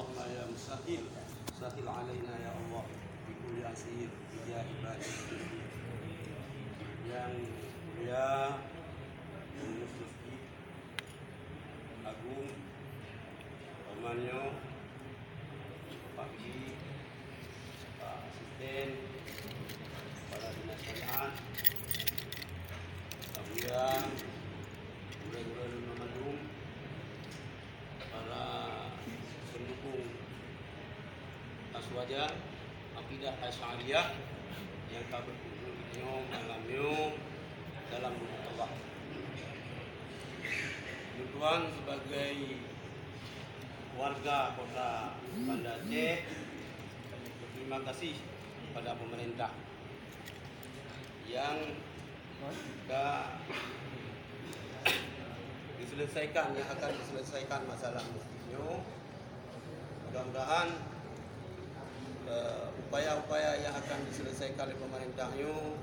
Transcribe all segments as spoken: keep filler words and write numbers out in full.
Allahumma ya musahhil, sahhil alaina ya Allah, bi kulli asir, ya ibadi. Yang mulia Pengurus Masjid Agung, Romanyo, Pak Giri, Pak Asisten, Kepala Dinas Syariat, Pak Buya, gurée-gurée lôn banmandum, para pendukung Aswaja, Akidah Asy'ariyah nyang ka berkumpul di nyoe malam nyoe dalam rumah Allah. Kebetulan sebagai warga kota Banda Aceh, berterima kasih kepada pemerintah yang ka diselesaikan, yang akan diselesaikan masalah masjid nyoe. Mudah-mudahan, eh, upaya-upaya yang akan diselesaikan oleh pemerintah nyoe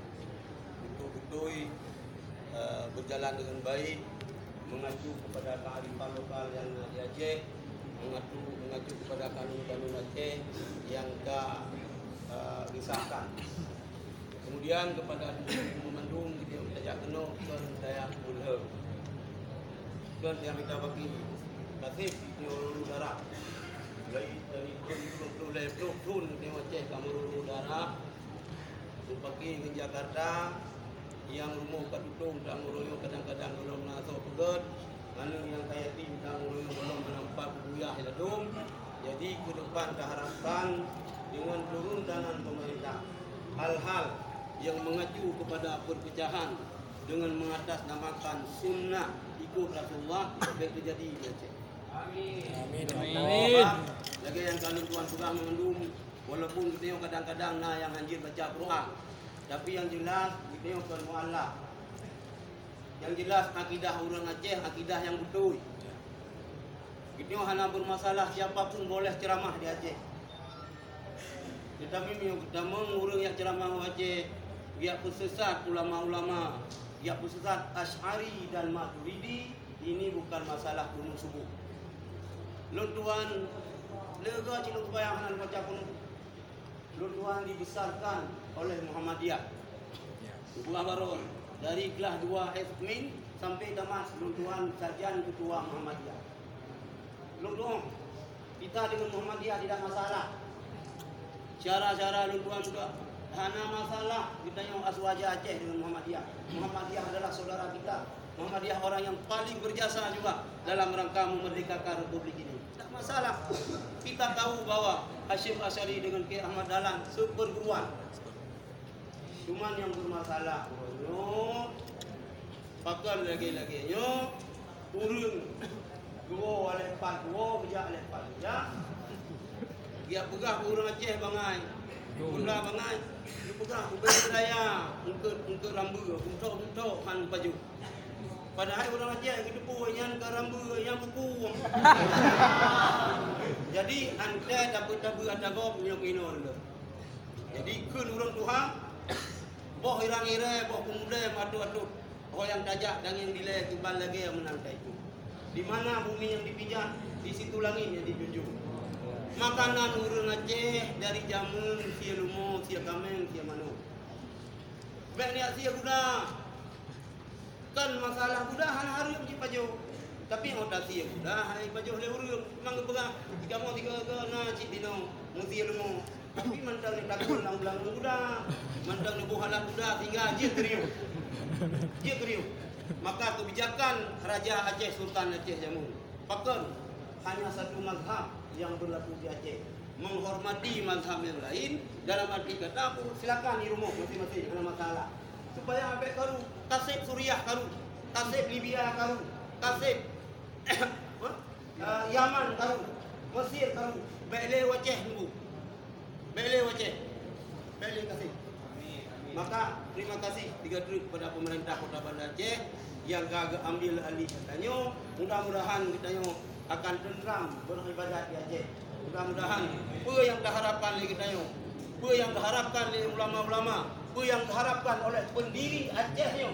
betul-betul, eh, berjalan dengan baik, mengacu kepada kearifan lokal yang ada di Aceh, mengacu, mengacu kepada kanun-kanun Aceh yang ka, eh, disahkan. Kemudian kepada banmandum, kita tajak keunoe kon tajak peulheueh. Kon tajak mita baki. Kaseb nyoe ruru darah. Mulai dari tahun tujuh puluh lhèe ploh thon di Aceh ka meururu darah. Mupaki ngon Jakarta, nyang rumoh ka tutong, tanggong royong kadang-kadang gohlom na soe peugöt, aneuk nyang ka yatim tanggong royong gohlom hana pat peubuyah ladôm. Jadi, keu depan taharapkan deungon turun tangan pemerintah, hal-hal yang mengacu kepada perpecahan dengan mengatasnamakan sunnah ikut Rasulullah, bék teujadi di Aceh. Amin. Amin. Amin. Lagèe nyang ka lôn tuan peugah meumandum, walaupun geutanyoe kadang-kadang na nyang hanjeuet baca Quran, tapi nyang jeulaih geutanyoe kon mualaf. Nyang jeulaih akidah ureueng Aceh, akidah nyang beutôi. Geutanyoe hana bermasalah, siapa pun boleh ceramah di Aceh. Teutapi meunyoe geutamong ureueng nyang ceramah u Aceh, geujak peusesat ulama-ulama, geujak peusesat Asy'ari dan Maturidi, ini bukan masalah gunong suboh. Lôn tuan, leuga cit lôn kubayang hana lôn baca kunut. Lôn tuan dibesarkan oleh Muhammadiyah. Buah barô dari kelas dua S min sampai tamat lôn tuan sajan keutua Muhammadiyah. Lôn tuan, kita dengan Muhammadiyah tidak masalah. Syara-syara lôn tuan juga hana masalah geutanyoe Aswaja Aceh dengan Muhammadiyah. Muhammadiyah adalah saudara kita. Muhammadiyah orang yang paling berjasa juga dalam rangka memerdekakan republik ini. Tidak masalah. Kita tahu bahwa Hasyim Asy'ari dengan Kiai Ahmad Dahlan seperguruan. Cuman nyang bermasalah nyoe, pakon lagèe-lagèe nyoe, ureueng geuwoe lé pat geuwoe, geujak lé pat geujak. Geujak peugah bak ureueng Aceh bangai, Sunda bangai. Geupeugah ubé raya, eungkôt, eungkôt rambeue, beuntôk-beuntôk han pajoh. Padahai ureueng Aceh geuteupeue nyan ka rambeue, nyan bukong. Jadi, anté tapeue-tapeue ata gob nyoe keunoe lom. Jadi, kheun ureueng tuha, boh irang irée, boh peumulée, meuatôt-atôt. Ho nyang tajak dan nyang dilée kiban lagée meunan ka itu. Di mana bumi yang dipijak, di situ langit yang dijunjung. Makanan ureueng Aceh dari jameun, sie lumo, sie kaméng, sie manok. Bék niat sie guda. Kan masalah guda hana hareuem jipajoh. Tapi nyang ota sie guda hana jipajoh lé ureueng. Memang geupeugah, kamoe tiga-tiga na cit dinoe, meusie lumo. Tapi mantong neutakot lam bulan guda, mantong neuboh alat guda sehingga jeuet keuriuh. Jeuet keuriuh. Maka kebijakan Raja Aceh, Sultan Aceh jameun. Pakon? Hanya satu mazhab yang berlaku di Aceh. Menghormati mazhab yang lain, dalam arti kata, silakan di rumah masing-masing, hana masalah. Supaya abéh karu, kaseb Suriah karu, kaseb Libya karu, kaseb, eh, Yaman karu, Mesir karu, bék lé u Aceh nunggu. Bék lé u Aceh. Bék lé kaseb. Maka, terima kasih tiga treuk kepada pemerintah Kota Banda Aceh yang ka geuambil alih geutanyoe. Mudah-mudahan geutanyoe akan teuntram beribadat di Aceh. Mudah-mudahan peue nyang taharapkan lé geutanyoe, peue nyang taharapkan lé ulama-ulama, peue nyang taharapkan oleh pendiri Aceh nyoe,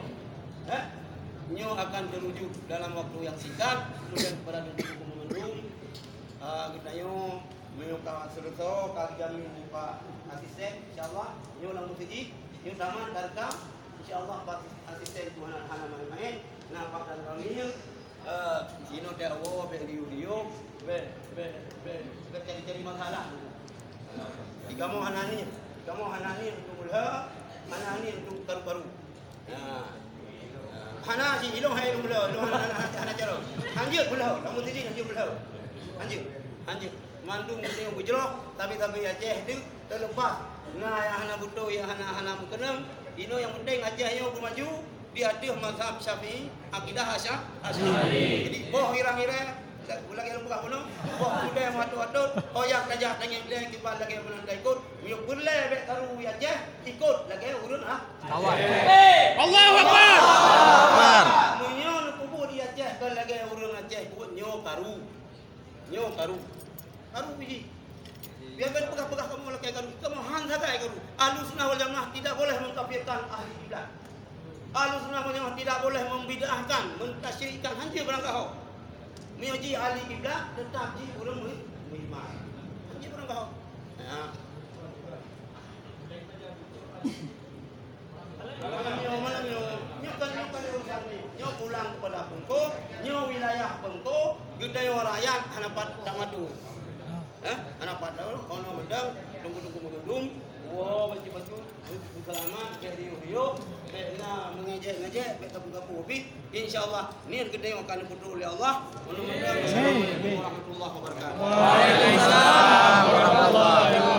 eh, nyoe akan terwujud dalam waktu yang singkat. Kemudian kepada teungku-teungku meundum, Ah, geutanyoe meunyoe ka seuleusoe, ka geujamin muka asisten, insya Allah, nyoe lam meuseujid, nyoe tamat ka reukam, insya Allah, bak asisten tu hana, hana main-main, na bak dalam ramé, eh, inoe teuwoe, bèk riuh-riuh, bèk, bèk, bèk, bèk cari-cari masalah. Di kamoe hana nyan, di kamoe hana nyan untuk meulhö, hana nyan untuk karu-karu. Nah. Hana si ilong hai ilong beulau, ilong hana, hana, hana cara. Hanjeuet beulau, kamoe sini hanjeuet beulau. Hanjeuet, hanjeuet. Mandum geutanyoe beujroh, tapi-tapi Aceh deuek teulepas. Na nyang hana beutôi, nyang hana, hana meukeunong. Inoe nyang penting Aceh nyoe beumaju di ateueh mazhab Syafi'i, akidah Asya-, Asy'ari. Jadi, boh hirang-hirang, lagèe lôn peugah bunoe, boh udép atôt-atôt, ho jak tajak tangieng lé kiban lagèe meunan taikot, meunyoe peureulèe bèk karu di Aceh, ikot lagèe ureueng, ah, Awai. Allahu Akbar. Akbar. Meunyoe neupeubuet di Aceh kon lagèe ureueng Aceh buet, nyoe karu. Nyoe karu. Karu biji. Biar kan peugah-peugah kamoe lakèe karu. Kamoe han sagai karu. Ahlussunnah wal Jamaah tidak boleh mengkafirkan ahli kiblat. Ahlussunnah wal Jamaah tidak boleh membid'ahkan, mentasyrikkan, hanjeuet barang ka ho. Meunyoe jih ahli kiblat, tetap jih ureueng mui-, meuiman. Hanjeuet barang ka ho. Ya. Malam nyoe, malam nyoe, nyoe kan, nyoe kan urusan nyoe. Nyoe pulang kepada Teungku, nyoe wilayah Teungku, geutanyoe rakyat hana pat tak matu. Eh, hana pat tahu, kono mantong, tunggu-tunggu mengundum, woe bacut-bacut, seulamat, bèk riuh-riuh, bèk na meungejek-ngejek, bèk gapu-gapu pih. Insya Allah, nyan geutanyoe akan neupeutrok lé Allah. Mudah-mudahan. Assalamualaikum warahmatullahi wabarakatuh. Waalaikumsalam warahmatullahi wabarakatuh.